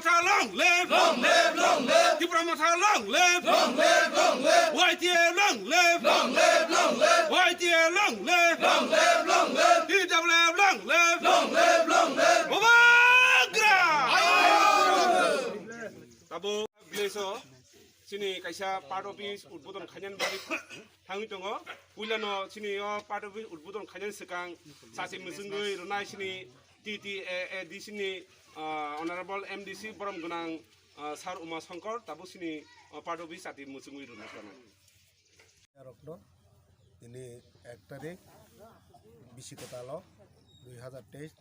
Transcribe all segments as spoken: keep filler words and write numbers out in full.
Motha long live! Long live, long live! Tipra Motha long live! Long live, long live! Y T F long live! Long live, long live! Y T F long live! Long live, long live! T W F long live! Long live, long live! Bubagra! Tabuk village o chini kaisa part office udbodon khainani bagwi thangwi tongo. Puilano chini o part office udbodon khainani swkang chati mwchwngwi rwnai chini T T A A D C ni, ah, Honorable M D C borom gwnang, ah, Sir Uma Shankar tabuk chini, ah, part office chati mwchwngwi rwna tongo. Rokno tini ek tarik bisi kwtalo dui hazar teis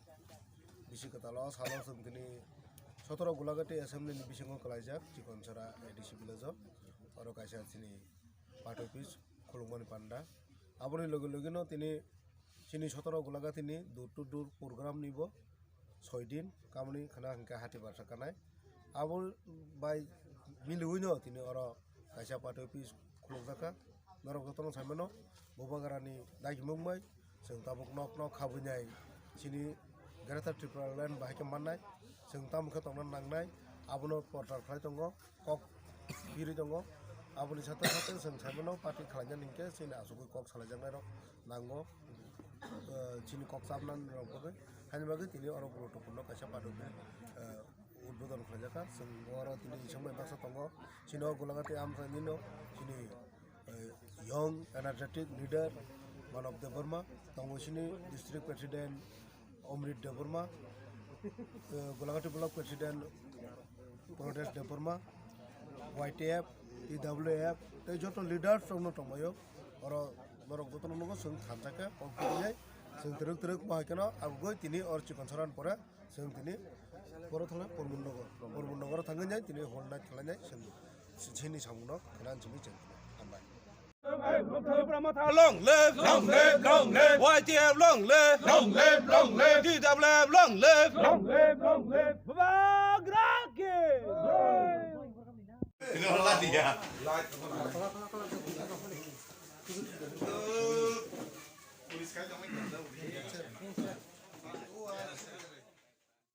bisi kwtalo salo chwng tini sotoro Gulagati assembly ni bisingo kwlaijak Chikonsora A D C village o, oro kaisa chini part office khulukmani panda. Aboni loge loge no tini chini sotoro Gulagati ni door to door program ni bo soi din kamani khana hwnkhe hati barsa kanai. Abo bai miliwi no tini oro kaisa part office khulukjak kha. Norok jotono sai mano, Bubagrani dagimung bai chwng tabuk nok nok khabwi nai chini Greater Tripura Land bahai khe mannai, chwng tamo khe tongna nangnai, abono porchar khlai tongo, kok phirwi tongo. Aboni sathe sathe chwng sai mano, party khlainani hinkhe chini achugwi kok salaijaknairok nango, eh, chini kok chapnani rok bagwi. Haini bagwi tini oro guruttopurno kaisa part office, eh, udbodon khlaijak kha. Chwng oro tini swngbai baksa tongo. Chini o Gulagati Amchaini no chini, eh, young energetic leader Manav Debbarma tongo, chini district president Amrit Debbarma, eh, Gulagati block president Pradesh Debbarma, Y T F, T W F, tei joto leaders rokno tongbaio. Oro norok jotono nugo, chwng thansa khe kok tubunai, chwng twrwk twrwk bahai kheno agugoi tini oro Chikonsoran pore. Chwng tini boro thangna Pormonnogo. Pormonnogo thangwi nai tini hol night khlainai chwng chini samungno khna simi chwng hambai. Tipra Motha long live! Long live, long live! Y T F long live! Long live, long live! T W F long live! Long live, long live! Bubagra ki jai!